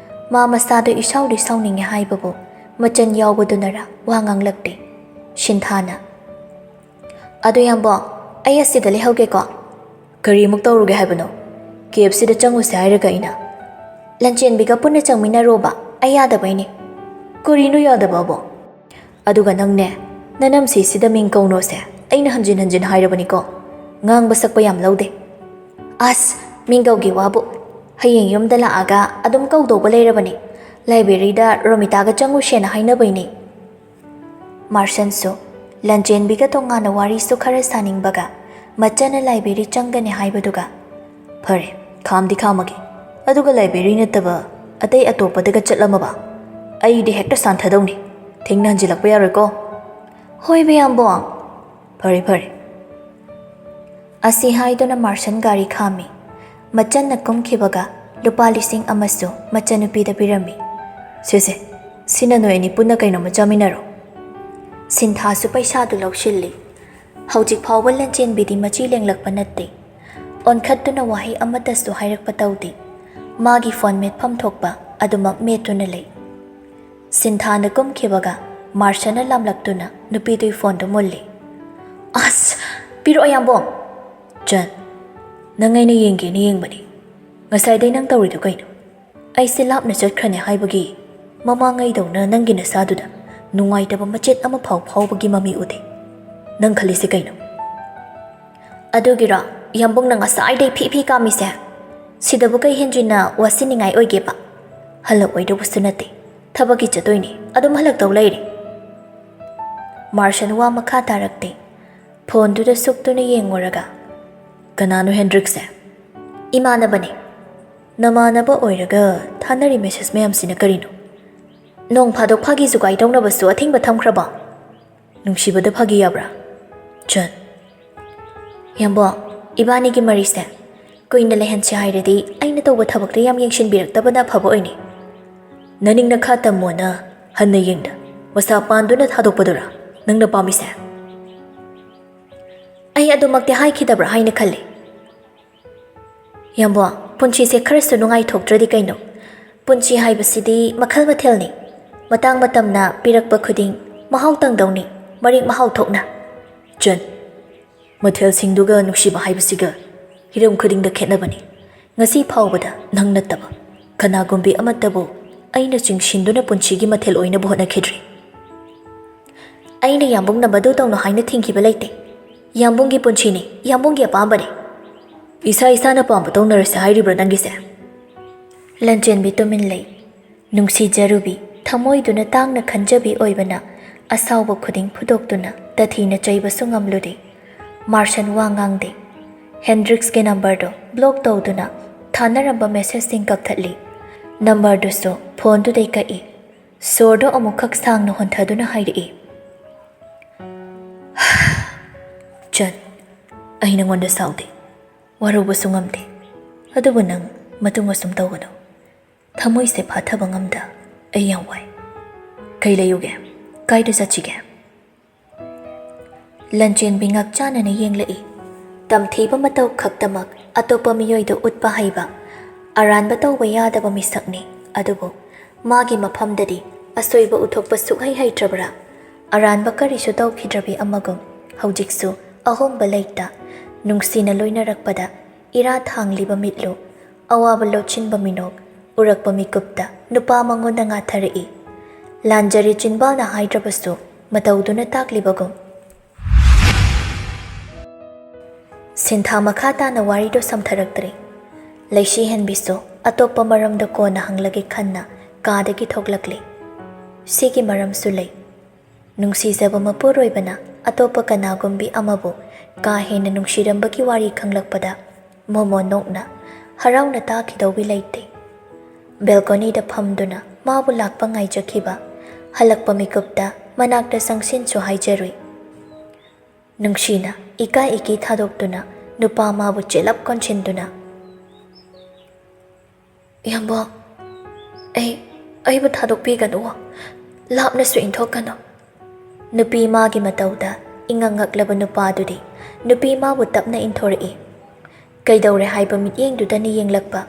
ꯃꯥ ꯃꯁꯥꯗꯣ ꯏꯁꯥꯎꯗꯤ ꯁꯥꯎꯅꯤꯡꯉꯦ ꯍꯥꯏꯕꯕꯨ ꯃꯆꯟ ꯌꯥꯎꯕꯗꯨꯅꯔ ꯋꯥ ꯉꯥꯡꯂꯛꯇꯦ꯫ ꯁꯤꯟꯊꯥꯅ, "ꯑꯗꯨ ꯌꯥꯝꯕꯣ, ꯑꯩ ꯑꯁꯤꯗ ꯂꯩꯍꯧꯒꯦꯀꯣ꯫" "ꯀꯔꯤꯃꯨꯛ ꯇꯧꯔꯨꯒꯦ ꯍꯥꯏꯕꯅꯣ? ꯀꯦ ꯑꯦꯐ ꯁꯤꯗ ꯆꯪꯉꯨꯁꯦ ꯍꯥꯏꯔꯒ ꯑꯩꯅ?" "ꯂꯟꯆꯦꯟꯕꯤꯒ ꯄꯨꯟꯅ ꯆꯪꯃꯤꯟꯅꯔꯣꯕ, ꯑꯩ ꯌꯥꯗꯕꯩꯅꯦ꯫" "ꯀꯔꯤꯅꯣ ꯌꯥꯗꯕꯕꯣ?" "ꯑꯗꯨꯒ ꯅꯪꯅꯦ, ꯅꯅꯝꯁꯤꯁꯤꯗ ꯃꯤꯡ ꯀꯧꯅꯣꯁꯦ ꯑꯩꯅ ꯍꯟꯖꯤꯟ ꯍꯟꯖꯤꯟ ꯍꯥꯏꯔꯕꯅꯤꯀꯣ꯫ ꯉꯥꯡꯕ ꯁꯛꯄ ꯌꯥꯝ ꯂꯧꯗꯦ꯫" "ꯑꯁ, ꯃꯤꯡ ꯀꯧꯒꯦ ꯋꯥꯕꯨ꯫ ꯍꯌꯦꯡ ꯌꯨꯝꯗ ꯂꯥꯛꯑꯒ ꯑꯗꯨꯝ ꯀꯧꯗꯧꯕ ꯂꯩꯔꯕꯅꯤ꯫ ꯂꯥꯏꯕ꯭ꯔꯦꯔꯤꯗ ꯔꯣꯃꯤꯇꯥꯒ ꯆꯪꯉꯨꯁꯦꯅ ꯍꯥꯏꯅꯕꯩꯅꯦ꯫" ꯃꯥꯔꯁꯟꯁꯨ ꯂꯟꯆꯦꯟꯕꯤꯒ ꯇꯣꯉꯥꯟꯅ ꯋꯥꯔꯤꯁꯨ ꯈꯔ ꯁꯥꯅꯤꯡꯕꯒ ꯃꯆꯟꯅ ꯂꯥꯏꯕ꯭ꯔꯦꯔꯤ ꯆꯪꯒꯅꯤ ꯍꯥꯏꯕꯗꯨꯒ, "ꯐꯔꯦ, ꯈꯥꯝꯗꯤ ꯈꯥꯝꯃꯒꯦ꯫ ꯑꯗꯨꯒ ꯂꯥꯏꯕ꯭ꯔꯦꯔꯤ ꯅꯠꯇꯕ ꯑꯇꯩ ꯑꯇꯣꯞꯄꯗꯒ ꯆꯠꯂꯝꯃꯕ ꯑꯩꯗꯤ ꯍꯦꯛꯇ ꯁꯥꯟꯊꯗꯧꯅꯤ꯫ ꯊꯦꯡꯅ ꯍꯟꯖꯤꯜꯂꯛꯄ ꯌꯥꯔꯣꯏꯀꯣ꯫" "ꯍꯣꯏ, ꯕꯤꯌꯥꯝꯕꯣꯡ꯫" "ꯐꯔꯦ, ꯐꯔꯦ꯫" ꯑꯁꯤ ꯍꯥꯏꯗꯨꯅ ꯃꯥꯔꯁꯟ ꯒꯥꯔꯤ ꯈꯥꯝꯃꯤ꯫ ꯃꯆꯟꯅ ꯀꯨꯝꯈꯤꯕꯒ ꯂꯨꯄꯥ ꯂꯤꯁꯤꯡ ꯑꯃꯁꯨ ꯃꯆꯟꯅꯨꯄꯤꯗ ꯄꯤꯔꯝꯃꯤ꯫ "ꯁꯦ ꯁꯦ, ꯁꯤꯅ ꯅꯣꯏ ꯑꯅꯤ ꯄꯨꯟꯅ ꯀꯩꯅꯣꯝꯃ ꯆꯥꯃꯤꯟꯅꯔꯣ꯫" ꯁꯤꯟꯊꯥꯁꯨ ꯄꯩꯁꯥꯗꯨ ꯂꯧꯁꯤꯜꯂꯤ꯫ ꯍꯧꯖꯤꯛ ꯐꯥꯎꯕ ꯂꯟꯆꯦꯟꯕꯤꯗꯤ ꯃꯆꯤ ꯂꯦꯡꯂꯛꯄ ꯅꯠꯇꯦ꯫ ꯑꯣꯟꯈꯠꯇꯨꯅ ꯋꯥꯍꯩ ꯑꯃꯠꯇꯁꯨ ꯍꯥꯏꯔꯛꯄ ꯇꯧꯗꯦ꯫ ꯃꯥꯒꯤ ꯐꯣꯟ ꯃꯦꯠꯐꯝ ꯊꯣꯛꯄ ꯑꯗꯨꯃꯛ ꯃꯦꯠꯇꯨꯅ ꯂꯩ꯫ ꯁꯤꯟꯊꯥꯅ ꯀꯨꯝꯈꯤꯕꯒ ꯃꯥꯔꯁꯅ ꯂꯥꯝꯂꯛꯇꯨꯅ ꯅꯨꯄꯤꯗꯨꯒꯤ ꯐꯣꯟꯗꯨ ꯃꯨꯜꯂꯤ꯫ "ꯑꯁ! ꯄꯤꯔꯛꯑꯣ, ꯌꯥꯝꯕꯣꯡ!" "ꯆꯟ, ꯅꯪ ꯑꯩꯅ ꯌꯦꯡꯒꯦꯅ ꯌꯦꯡꯕꯅꯤ꯫ ꯉꯁꯥꯏꯗꯩ ꯅꯪ ꯇꯧꯔꯤꯗꯣ ꯀꯩꯅꯣ? ꯑꯩꯁꯦ ꯂꯥꯞꯅ ꯆꯠꯈ꯭ꯔꯅꯤ ꯍꯥꯏꯕꯒꯤ ꯃꯃꯥꯡꯉꯩꯗꯧꯅ ꯅꯪꯒꯤ ꯅꯁꯥꯗꯨꯗ ꯅꯨꯡꯉꯥꯏꯇꯕ ꯃꯆꯦꯠ ꯑꯃ ꯐꯥꯎ ꯐꯥꯎꯕꯒꯤ ꯃꯃꯤ ꯎꯗꯦ꯫ ꯅꯪ ꯈꯜꯂꯤꯁꯦ ꯀꯩꯅꯣ?" "ꯑꯗꯨꯒꯤꯔꯣ ꯌꯥꯝꯕꯨꯡꯅ ꯉꯁꯥꯏꯗꯩ ꯐꯤ ꯐꯤ ꯀꯥꯝꯃꯤꯁꯦ? ꯁꯤꯗꯕꯨ ꯀꯩ ꯍꯦꯟꯖꯤꯟꯅ ꯋꯥꯁꯤꯟꯅꯤꯡꯉꯥꯏ ꯑꯣꯏꯒꯦꯕ? ꯍꯜꯂꯛꯑꯣꯏꯗꯧꯕꯁꯨ ꯅꯠꯇꯦ, ꯊꯕꯛꯀꯤ ꯆꯠꯇꯣꯏꯅꯤ, ꯑꯗꯨꯝ ꯍꯜꯂꯛꯇꯧ ꯂꯩꯔꯦ꯫" ꯃꯥꯔꯁꯟ ꯋꯥ ꯃꯈꯥ ꯇꯥꯔꯛꯇꯦ꯫ ꯐꯣꯟꯗꯨꯗ ꯁꯨꯛꯇꯨꯅ ꯌꯦꯡꯉꯨꯔꯒ, "ꯀꯅꯥꯅꯣ ꯍꯦꯟꯗ꯭ꯔꯤꯛꯁꯦ?" "ꯏꯃꯥꯟꯅꯕꯅꯦ꯫" "ꯅꯃꯥꯟꯅꯕ ꯑꯣꯏꯔꯒ ꯊꯥꯅꯔꯤ ꯃꯦꯁꯦꯖ ꯃꯌꯥꯝꯁꯤꯅ ꯀꯔꯤꯅꯣ? ꯅꯣꯡ ꯐꯥꯗꯣꯛ ꯐꯥꯒꯤ ꯖꯨꯒꯥꯏ ꯇꯧꯅꯕꯁꯨ ꯑꯊꯤꯡꯕ ꯊꯝꯈ꯭ꯔꯕꯣ? ꯅꯨꯡꯁꯤꯕꯗ ꯐꯥꯒꯤ ꯌꯥꯕ꯭ꯔꯥ?" "ꯆꯟ, ꯌꯥꯝꯕꯣ, ꯏꯕꯥꯅꯤꯒꯤ ꯃꯔꯤꯁꯦ ꯀꯨꯏꯅ ꯂꯩꯍꯟꯁꯦ ꯍꯥꯏꯔꯗꯤ ꯑꯩꯅ ꯇꯧꯕ ꯊꯕꯛꯇ ꯌꯥꯝ ꯌꯦꯡꯁꯤꯟꯕꯤꯔꯛꯇꯕꯅ ꯑꯐꯕ ꯑꯣꯏꯅꯤ꯫" "ꯅꯅꯤꯡ ꯅꯈꯥ ꯇꯝꯃꯣꯅ ꯍꯟꯅ ꯌꯦꯡꯗ ꯃꯁꯥ ꯄꯥꯟꯗꯨꯅ ꯊꯥꯗꯣꯛꯄꯗꯨꯔꯥ ꯅꯪꯅ ꯄꯥꯝꯃꯤꯁꯦ?" "ꯑꯩ ꯑꯗꯨꯃꯛꯇꯤ ꯍꯥꯏꯈꯤꯗꯕ꯭ꯔꯥ ꯍꯥꯏꯅ ꯈꯜꯂꯤ꯫" "ꯌꯥꯝꯕꯣ, ꯄꯨꯟꯁꯤꯁꯦ ꯈꯔꯁꯨ ꯅꯨꯡꯉꯥꯏꯊꯣꯛꯇ꯭ꯔꯗꯤ ꯀꯩꯅꯣ? ꯄꯨꯟꯁꯤ ꯍꯥꯏꯕꯁꯤꯗꯤ ꯃꯈꯜ ꯃꯊꯦꯜꯅꯤ꯫ ꯃꯇꯥꯡ ꯃꯇꯝꯅ ꯄꯤꯔꯛꯄ ꯈꯨꯗꯤꯡ ꯃꯍꯥꯎ ꯇꯪꯗꯧꯅꯤ, ꯃꯔꯦꯛ ꯃꯍꯥꯎ ꯊꯣꯛꯅ꯫" "ꯆꯟ, ꯃꯊꯦꯜꯁꯤꯡꯗꯨꯒ ꯅꯨꯡꯁꯤꯕ ꯍꯥꯏꯕꯁꯤꯒ ꯍꯤꯔꯝ ꯈꯨꯗꯤꯡꯗ ꯈꯦꯠꯅꯕꯅꯤ꯫ ꯉꯁꯤ ꯐꯥꯎꯕꯗ ꯅꯪ ꯅꯠꯇꯕ ꯀꯅꯥꯒꯨꯝꯕꯤ ꯑꯃꯠꯇꯕꯨ ꯑꯩꯅ ꯆꯤꯡꯁꯤꯟꯗꯨꯅ ꯄꯨꯟꯁꯤꯒꯤ ꯃꯊꯦꯜ ꯑꯣꯏꯅꯕ ꯍꯣꯠꯅꯈꯤꯗ꯭ꯔꯤ꯫" "ꯑꯩꯅ ꯌꯥꯝꯕꯨꯡꯅ ꯃꯗꯨ ꯇꯧꯅꯨ ꯍꯥꯏꯅ ꯊꯤꯡꯈꯤꯕ ꯂꯩꯇꯦ꯫ ꯌꯥꯝꯕꯨꯡꯒꯤ ꯄꯨꯟꯁꯤꯅꯤ, ꯌꯥꯝꯕꯨꯡꯒꯤ ꯑꯄꯥꯝꯕꯅꯤ꯫" "ꯏꯁꯥ ꯏꯁꯥꯅ ꯄꯥꯝꯕ ꯇꯧꯅꯔꯁꯦ ꯍꯥꯏꯔꯤꯕ꯭ꯔꯥ ꯅꯪꯒꯤꯁꯦ?" ꯂꯟꯆꯦꯟꯕꯤ ꯇꯨꯃꯤꯟ ꯂꯩ꯫ ꯅꯨꯡꯁꯤꯖꯔꯨꯕꯤ, ꯊꯃꯣꯏꯗꯨꯅ ꯇꯥꯡꯅ ꯈꯟꯖꯕꯤ ꯑꯣꯏꯕꯅ ꯑꯁꯥꯎꯕ ꯈꯨꯗꯤꯡ ꯐꯨꯗꯣꯛꯇꯨꯅ ꯇꯊꯤꯅ ꯆꯩꯕꯁꯨ ꯉꯝꯂꯨꯗꯦ꯫ ꯃꯥꯔꯁꯟ ꯋꯥ ꯉꯥꯡꯗꯦ꯫ ꯍꯦꯟꯗ꯭ꯔꯤꯛꯁꯀꯤ ꯅꯝꯕꯔꯗꯨ ꯕ꯭ꯂꯣꯛ ꯇꯧꯗꯨꯅ ꯊꯥꯅꯔꯝꯕ ꯃꯦꯁꯦꯖꯁꯤꯡ ꯀꯛꯊꯠꯂꯤ꯫ ꯅꯝꯕꯔꯗꯨꯁꯨ ꯐꯣꯟꯗꯨꯗꯩ ꯀꯛꯏ꯫ ꯁꯣꯔꯗꯨ ꯑꯃꯨꯛꯈꯛ ꯁꯥꯡꯅ ꯍꯣꯟꯊꯗꯨꯅ ꯍꯥꯏꯔꯛꯏ, "ꯆꯟ, ꯑꯩ ꯅꯉꯣꯟꯗ ꯁꯥꯎꯗꯦ, ꯋꯥꯔꯧꯕꯁꯨ ꯉꯝꯗꯦ꯫ ꯑꯗꯨꯕꯨ ꯅꯪ ꯃꯇꯨꯡ ꯑꯁꯨꯝ ꯇꯧꯒꯅꯨ꯫ ꯊꯃꯣꯏꯁꯦ ꯐꯥꯊꯕ ꯉꯝꯗ ꯑꯩ ꯌꯥꯝ ꯋꯥꯏ꯫ ꯀꯩ ꯂꯩꯌꯨꯒꯦ? ꯀꯥꯏꯗ ꯆꯠꯁꯤꯒꯦ?" ꯂꯟꯆꯦꯟꯕꯤ ꯉꯛꯆꯥꯟꯅꯅ ꯌꯦꯡꯂꯛꯏ꯫ ꯇꯝꯊꯤꯕ ꯃꯇꯧ ꯈꯛꯇꯃꯛ ꯑꯇꯣꯞꯄ ꯃꯤꯑꯣꯏꯗ ꯎꯠꯄ ꯍꯩꯕ, ꯑꯔꯥꯟꯕ ꯇꯧꯕ ꯌꯥꯗꯕ ꯃꯤꯁꯛꯅꯤ꯫ ꯑꯗꯨꯕꯨ ꯃꯥꯒꯤ ꯃꯐꯝꯗꯗꯤ ꯑꯁꯣꯏꯕ ꯎꯊꯣꯛꯄ ꯁꯨꯛꯍꯩ ꯍꯩꯇ꯭ꯔꯕ꯭ꯔꯥ? ꯑꯔꯥꯟꯕ ꯀꯔꯤꯁꯨ ꯇꯧꯈꯤꯗ꯭ꯔꯕꯤ ꯑꯃꯒꯨꯝ ꯍꯧꯖꯤꯛꯁꯨ ꯑꯍꯣꯡꯕ ꯂꯩꯇ, ꯅꯨꯡꯁꯤꯅ ꯂꯣꯏꯅꯔꯛꯄꯗ ꯏꯔꯥ ꯊꯥꯡꯂꯤꯕ ꯃꯤꯠꯂꯨ, ꯑꯋꯥꯕ ꯂꯣꯠꯁꯤꯟꯕ ꯃꯤꯅꯣꯛ, ꯎꯔꯛꯄ ꯃꯤꯀꯨꯞꯇ ꯅꯨꯄꯥ ꯃꯉꯣꯟꯗ ꯉꯥꯊꯔꯛꯏ꯫ ꯂꯥꯟꯖꯔꯦ ꯆꯤꯟꯕꯥꯜꯅ ꯍꯥꯏꯗ꯭ꯔꯕꯁꯨ ꯃꯇꯧꯗꯨꯅ ꯇꯥꯛꯂꯤꯕꯒꯨꯝ꯫ ꯁꯤꯟꯊꯥ ꯃꯈꯥ ꯇꯥꯅ ꯋꯥꯔꯤꯗꯣ ꯁꯝꯊꯔꯛꯇ꯭ꯔꯦ꯫ ꯂꯩꯁꯤ ꯍꯦꯟꯕꯤꯁꯨ ꯑꯇꯣꯞꯄ ꯃꯔꯝꯗ ꯀꯣꯟꯅ ꯍꯪꯂꯒꯦ ꯈꯟꯅ ꯀꯥꯗꯒꯤ ꯊꯣꯛꯂꯛꯂꯦ꯫ ꯁꯤꯒꯤ ꯃꯔꯝꯁꯨ ꯂꯩ꯫ ꯅꯨꯡꯁꯤꯖꯕ ꯃꯄꯨꯔꯣꯏꯕꯅ ꯑꯇꯣꯞꯄ ꯀꯅꯥꯒꯨꯝꯕꯤ ꯑꯃꯕꯨ ꯀꯥ ꯍꯦꯟꯅ ꯅꯨꯡꯁꯤꯔꯝꯕꯒꯤ ꯋꯥꯔꯤ ꯈꯪꯂꯛꯄꯗ ꯃꯣꯃꯣ ꯅꯣꯛꯅ ꯍꯔꯥꯎꯅ ꯇꯥꯈꯤꯗꯧꯕꯤ ꯂꯩꯇꯦ꯫ ꯕꯦꯜꯀꯣꯅꯤꯗ ꯐꯝꯗꯨꯅ ꯃꯥꯕꯨ ꯂꯥꯛꯄ ꯉꯥꯏꯖꯈꯤꯕ, ꯍꯜꯂꯛꯄ ꯃꯤꯀꯨꯞꯇ ꯃꯅꯥꯛꯇ ꯆꯪꯁꯤꯟꯁꯨ ꯍꯥꯏꯖꯔꯨꯏ꯫ ꯅꯨꯡꯁꯤꯅ ꯏꯀꯥꯏ ꯏꯀꯤ ꯊꯥꯗꯣꯛꯇꯨꯅ ꯅꯨꯄꯥ ꯃꯥꯕꯨ ꯆꯦꯂꯞ ꯀꯣꯟꯁꯤꯟꯗꯨꯅ, "ꯏꯌꯥꯝꯕ, ꯑꯩ, ꯑꯩꯕꯨ ꯊꯥꯗꯣꯛꯄꯤꯒꯅꯨ, ꯂꯥꯞꯅꯁꯨ ꯏꯟꯊꯣꯛꯀꯅꯨ꯫" ꯅꯨꯄꯤ ꯃꯥꯒꯤ ꯃꯇꯧꯗ ꯏꯉꯛ ꯉꯛꯂꯕ ꯅꯨꯄꯥꯗꯨꯗꯤ ꯅꯨꯄꯤ ꯃꯥꯕꯨ ꯇꯞꯅ ꯏꯟꯊꯣꯔꯛꯏ꯫ ꯀꯩꯗꯧꯔꯦ ꯍꯥꯏꯕ ꯃꯤꯠꯌꯦꯡꯗꯨꯗꯅꯤ ꯌꯦꯡꯂꯛꯄ꯫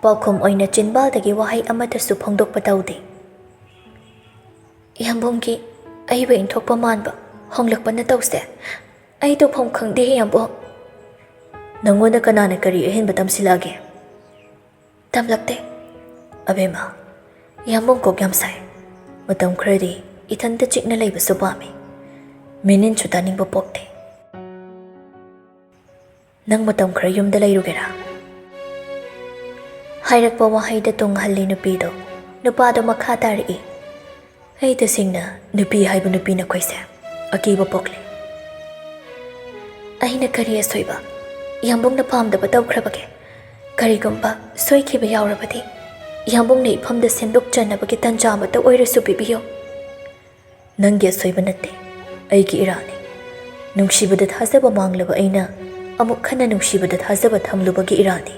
ꯄꯥꯎꯈꯨꯝ ꯑꯣꯏꯅ ꯆꯤꯟꯕꯥꯜꯗꯒꯤ ꯋꯥꯍꯩ ꯑꯃꯠꯇꯁꯨ ꯐꯣꯡꯗꯣꯛꯄ ꯇꯧꯗꯦ꯫ "ꯏꯌꯥꯝꯕꯨꯡꯒꯤ ꯑꯏꯕ ꯏꯟꯊꯣꯛꯄ ꯃꯥꯟꯕ ꯍꯣꯡꯂꯛꯄꯅ ꯇꯧꯁꯦ꯫ ꯑꯩ ꯇꯧꯐꯝ ꯈꯪꯗꯦ, ꯏꯌꯥꯝꯕꯨꯡ꯫" "ꯅꯪꯉꯣꯟꯗ ꯀꯅꯥꯅ ꯀꯔꯤ ꯑꯍꯦꯟꯕ ꯇꯝꯁꯤꯜꯂꯛꯑꯒꯦ?" "ꯇꯝꯂꯛꯇꯦ꯫" "ꯑꯕꯦꯝꯃ, ꯏꯌꯥꯝꯕꯨꯡ ꯀꯣꯛ ꯌꯥꯝ ꯁꯥꯏ꯫ ꯃꯇꯝ ꯈꯔꯗꯤ ꯏꯊꯟꯇ ꯆꯤꯛꯅ ꯂꯩꯕꯁꯨ ꯄꯥꯝꯃꯤ꯫ ꯃꯤꯅꯤꯟꯁꯨ ꯇꯥꯅꯤꯡꯕ ꯄꯣꯛꯇꯦ꯫ ꯅꯪ ꯃꯇꯝ ꯈꯔ ꯌꯨꯝꯗ ꯂꯩꯔꯨꯒꯦꯔꯥ?" ꯍꯥꯏꯔꯛꯄ ꯋꯥꯍꯩꯗ ꯇꯨꯡꯍꯜꯂꯤ ꯅꯨꯄꯤꯗꯣ꯫ ꯅꯨꯄꯥꯗꯣ ꯃꯈꯥ ꯇꯥꯔꯛꯏ, "ꯑꯩ ꯇꯁꯦꯡꯅ ꯅꯨꯄꯤ ꯍꯥꯏꯕ ꯅꯨꯄꯤ ꯅꯈꯣꯏꯁꯦ ꯑꯀꯤꯕ ꯄꯣꯛꯂꯦ꯫ ꯑꯩꯅ ꯀꯔꯤ ꯑꯁꯣꯏꯕ ꯏꯌꯥꯝꯕꯨꯡꯅ ꯄꯥꯝꯗꯕ ꯇꯧꯈ꯭ꯔꯕꯒꯦ? ꯀꯔꯤꯒꯨꯝꯕ ꯁꯣꯏꯈꯤꯕ ꯌꯥꯎꯔꯕꯗꯤ ꯏꯌꯥꯝꯕꯨꯡꯅ ꯏꯐꯝꯗ ꯁꯦꯝꯗꯣꯛꯆꯅꯕꯒꯤ ꯇꯟꯖꯥ ꯑꯃꯠꯇ ꯑꯣꯏꯔꯁꯨ ꯄꯤꯕꯤꯌꯨ꯫" "ꯅꯪꯒꯤ ꯑꯁꯣꯏꯕ ꯅꯠꯇꯦ, ꯑꯩꯒꯤ ꯏꯔꯥꯜꯅꯤ꯫ ꯅꯨꯡꯁꯤꯕꯗ ꯊꯥꯖꯕ ꯃꯥꯡꯂꯕ ꯑꯩꯅ ꯑꯃꯨꯛ ꯍꯟꯅ ꯅꯨꯡꯁꯤꯕꯗ ꯊꯥꯖꯕ ꯊꯝꯂꯨꯕꯒꯤ ꯏꯔꯥꯜꯅꯤ꯫"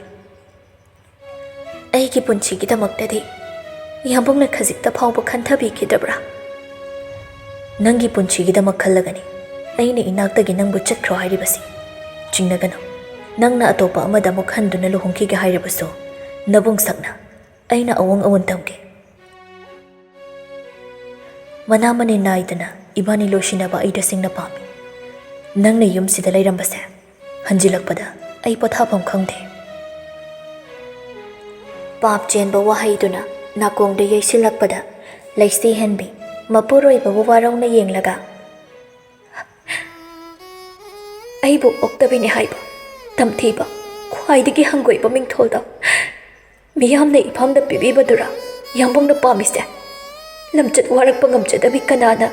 "ꯑꯩꯒꯤ ꯄꯨꯟꯁꯤꯒꯤꯗꯃꯛꯇꯗꯤ ꯏꯌꯥꯝꯕꯨꯡꯅ ꯈꯖꯤꯛꯇ ꯐꯥꯎꯕ ꯈꯟꯊꯕꯤꯈꯤꯗꯕ꯭ꯔꯥ?" "ꯅꯪꯒꯤ ꯄꯨꯟꯁꯤꯒꯤꯗꯃꯛ ꯈꯜꯂꯒꯅꯤ꯫ ꯑꯩꯅ ꯏꯅꯥꯛꯇꯒꯤ ꯅꯪꯕꯨ ꯆꯠꯈ꯭ꯔꯣ ꯍꯥꯏꯔꯤꯕꯁꯤ꯫ ꯆꯤꯡꯅꯒꯅꯨ꯫ ꯅꯪꯅ ꯑꯇꯣꯞꯄ ꯑꯃꯗ ꯑꯃꯨꯛ ꯍꯟꯗꯨꯅ ꯂꯨꯍꯣꯡꯈꯤꯒꯦ ꯍꯥꯏꯔꯕꯁꯨ, ꯅꯕꯨꯡ ꯁꯛꯅ ꯑꯩꯅ ꯑꯑꯣꯟ ꯑꯑꯣꯟ ꯇꯝꯒꯦ꯫ ꯃꯅꯥ ꯃꯅꯤꯟ ꯅꯥꯏꯗꯅ ꯏꯕꯥꯅꯤ ꯂꯣꯏꯁꯤꯟꯅꯕ ꯑꯩ ꯇꯁꯦꯡꯅ ꯄꯥꯝꯃꯤ꯫ ꯅꯪꯅ ꯌꯨꯝꯁꯤꯗ ꯂꯩꯔꯝꯕꯁꯦ ꯍꯟꯖꯤꯜꯂꯛꯄꯗ ꯑꯩ ꯄꯣꯊꯥꯐꯝ ꯈꯪꯗꯦ꯫ ꯄꯥꯞ ꯆꯦꯟꯕ ꯋꯥꯍꯩꯗꯨꯅ ꯅꯥꯀꯣꯡꯗ ꯌꯩꯁꯤꯜꯂꯛꯄꯗ, ꯂꯩꯁꯤ ꯍꯦꯟꯕꯤ ꯃꯄꯨꯔꯣꯏꯕꯕꯨ ꯋꯥꯔꯧꯅ ꯌꯦꯡꯂꯒ, "ꯑꯩꯕꯨ ꯑꯣꯛꯇꯕꯤꯅꯤ ꯍꯥꯏꯕ ꯇꯝꯊꯤꯕ, ꯈ꯭ꯋꯥꯏꯗꯒꯤ ꯍꯪꯒꯣꯏꯕ ꯃꯤꯡꯊꯣꯜꯗꯣ ꯃꯤꯌꯥꯝꯅ ꯏꯐꯝꯗ ꯄꯤꯕꯤꯕꯗꯨꯔꯥ ꯌꯥꯝꯕꯨꯡꯅ ꯄꯥꯝꯃꯤꯁꯦ? ꯂꯝꯆꯠ ꯋꯥꯔꯛꯄ ꯉꯝꯖꯗꯕꯤ ꯀꯅꯥꯅ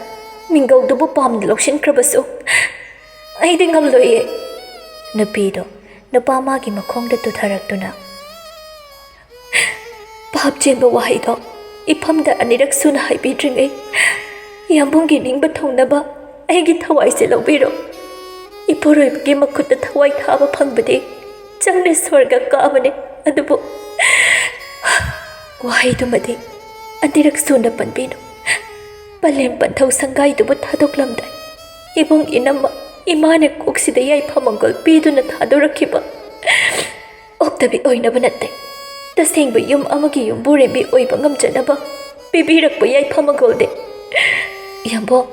ꯃꯤꯡꯒꯧꯗꯨꯕꯨ ꯄꯥꯝꯅ ꯂꯧꯁꯤꯟꯈ꯭ꯔꯕꯁꯨ ꯑꯩꯗꯤ ꯉꯝꯂꯣꯏꯌꯦ"꯫ ꯅꯨꯄꯤꯗꯣ ꯅꯨꯄꯥ ꯃꯥꯒꯤ ꯃꯈꯣꯡꯗ ꯇꯨꯊꯔꯛꯇꯨꯅ, "ꯄꯥꯞ ꯆꯦꯟꯕ ꯋꯥꯍꯩꯗꯣ ꯏꯐꯝꯗ ꯑꯅꯤꯔꯛ ꯁꯨꯅ ꯍꯥꯏꯕꯤꯗ꯭ꯔꯤꯉꯩ ꯌꯥꯝꯕꯨꯡꯒꯤ ꯅꯤꯡꯕ ꯊꯨꯡꯅꯕ ꯑꯩꯒꯤ ꯊꯋꯥꯏꯁꯦ ꯂꯧꯕꯤꯔꯣ꯫ ꯏꯄꯨꯔꯣꯏꯕꯒꯤ ꯃꯈꯨꯠꯇ ꯊꯋꯥꯏ ꯊꯥꯕ ꯐꯪꯕꯗꯤ ꯆꯪꯅ ꯁ꯭ꯋꯔꯒ ꯀꯥꯕꯅꯤ, ꯑꯗꯨꯕꯨ" ꯋꯥꯍꯩꯗꯨꯃꯗꯤ ꯑꯅꯤꯔꯛ ꯁꯨꯅ ꯄꯟꯕꯤꯅꯨ꯫ ꯄꯂꯦꯝ ꯄꯟꯊꯧ ꯁꯪꯒꯥꯏꯗꯨꯕꯨ ꯊꯥꯗꯣꯛꯂꯝꯗꯥꯏ ꯏꯕꯨꯡ ꯏꯅꯝꯃ ꯏꯃꯥꯅ ꯀꯣꯛꯁꯤꯗ ꯌꯥꯏꯐ ꯃꯪꯒꯣꯜ ꯄꯤꯗꯨꯅ ꯊꯥꯗꯣꯔꯛꯈꯤꯕ ꯑꯣꯛꯇꯕꯤ ꯑꯣꯏꯅꯕ ꯅꯠꯇꯦ, ꯇꯁꯦꯡꯕ ꯌꯨꯝ ꯑꯃꯒꯤ ꯌꯨꯝꯕꯨꯔꯦꯝꯕꯤ ꯑꯣꯏꯕ ꯉꯝꯖꯅꯕ ꯄꯤꯕꯤꯔꯛꯄ ꯌꯥꯏꯐ ꯃꯪꯒꯣꯜꯅꯤ꯫ ꯌꯥꯝꯕꯣꯡ,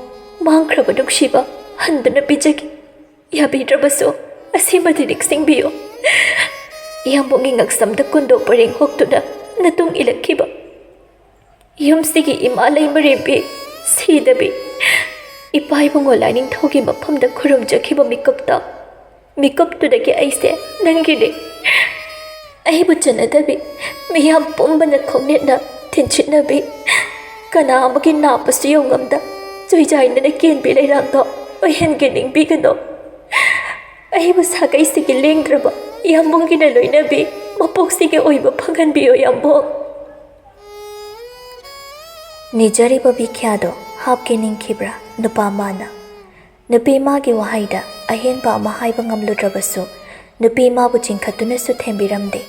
ꯃꯥꯡꯈ꯭ꯔꯕ ꯅꯨꯡꯁꯤꯕ ꯍꯟꯗꯨꯅ ꯄꯤꯖꯒꯦ꯫ ꯌꯥꯕꯤꯗ꯭ꯔꯕꯁꯨ ꯑꯁꯤꯃꯗꯤ ꯅꯤꯡꯁꯤꯡꯕꯤꯌꯨ꯫ ꯏꯌꯥꯝꯕꯣꯡꯒꯤ ꯉꯛꯁꯝꯗ ꯀꯨꯟꯗꯣ ꯄꯔꯦꯡ ꯍꯣꯛꯇꯨꯅ ꯅꯇꯨꯡ ꯏꯜꯂꯛꯈꯤꯕ ꯌꯨꯝꯁꯤꯒꯤ ꯏꯃꯥ ꯂꯩꯃꯔꯦꯝꯕꯤ ꯁꯤꯗꯕꯤ, ꯏꯄꯥ ꯏꯕꯨꯡꯉꯣ ꯂꯥꯏꯅꯤꯡꯊꯧꯒꯤ ꯃꯐꯝꯗ ꯈꯨꯔꯨꯝꯖꯈꯤꯕ ꯃꯤꯀꯨꯞꯇ, ꯃꯤꯀꯨꯞꯇꯨꯗꯒꯤ ꯑꯩꯁꯦ ꯅꯪꯒꯤꯅꯤ꯫ ꯑꯩꯕꯨ ꯆꯟꯅꯗꯕꯤ, ꯃꯤꯌꯥꯝ ꯄꯨꯝꯕꯅ ꯈꯣꯡꯅꯦꯠꯅ ꯊꯤꯟꯆꯤꯠꯅꯕꯤ, ꯀꯅꯥ ꯑꯃꯒꯤ ꯅꯥꯞꯄꯁꯨ ꯌꯧꯉꯝꯗ ꯆꯣꯏꯖꯥꯏꯅꯅ ꯀꯦꯟꯕꯤ ꯂꯩꯔꯥꯡꯗꯣ ꯑꯣꯏꯍꯟꯒꯦ ꯅꯤꯡꯕꯤꯒꯅꯨ꯫ ꯑꯩꯕꯨ ꯁꯥꯒꯩꯁꯤꯒꯤ ꯂꯦꯡꯗ꯭ꯔꯕ ꯌꯥꯝꯕꯨꯡꯒꯤꯅ ꯂꯣꯏꯅꯕꯤ ꯃꯄꯣꯛꯁꯤꯒꯤ ꯑꯣꯏꯕ ꯐꯪꯍꯟꯕꯤꯌꯨ, ꯌꯥꯝꯕꯨꯡ꯫ ꯅꯤꯖꯔꯤꯕ ꯕꯤꯈ꯭ꯌꯥꯗꯣ ꯍꯥꯞꯀꯦ ꯅꯤꯡꯈꯤꯕ꯭ꯔꯥ ꯅꯨꯄꯥ ꯃꯥꯅ? ꯅꯨꯄꯤ ꯃꯥꯒꯤ ꯋꯥꯍꯩꯗ ꯑꯍꯦꯟꯕ ꯑꯃ ꯍꯥꯏꯕ ꯉꯝꯂꯨꯗ꯭ꯔꯕꯁꯨ, ꯅꯨꯄꯤ ꯃꯥꯕꯨ ꯆꯤꯡꯈꯠꯇꯨꯅꯁꯨ ꯊꯦꯝꯕꯤꯔꯝꯗꯦ꯫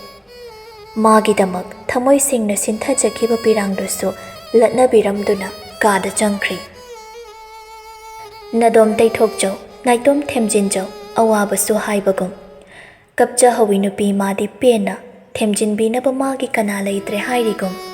ꯃꯥꯒꯤꯗꯃꯛ ꯊꯃꯣꯏ ꯁꯦꯡꯅ ꯁꯤꯟꯊꯖꯈꯤꯕ ꯄꯤꯔꯥꯡꯗꯨꯁꯨ ꯂꯠꯅꯕꯤꯔꯝꯗꯨꯅ ꯀꯥꯗ ꯆꯪꯈ꯭ꯔꯤ꯫ ꯅꯥꯗꯣꯝ ꯇꯩꯊꯣꯛꯆꯧ, ꯅꯥꯏꯇꯣꯝ ꯊꯦꯝꯖꯤꯟꯖꯧ, ꯑꯋꯥꯕꯁꯨ ꯍꯥꯏꯕꯒꯨꯝ꯫ ꯀꯞꯆꯍꯧꯋꯤ ꯅꯨꯄꯤ ꯃꯥꯗꯤ ꯄꯦꯟꯅ, ꯊꯦꯝꯖꯤꯟꯕꯤꯅꯕ ꯃꯥꯒꯤ ꯀꯅꯥ ꯂꯩꯇ꯭ꯔꯦ ꯍꯥꯏꯔꯤꯒꯨꯝ꯫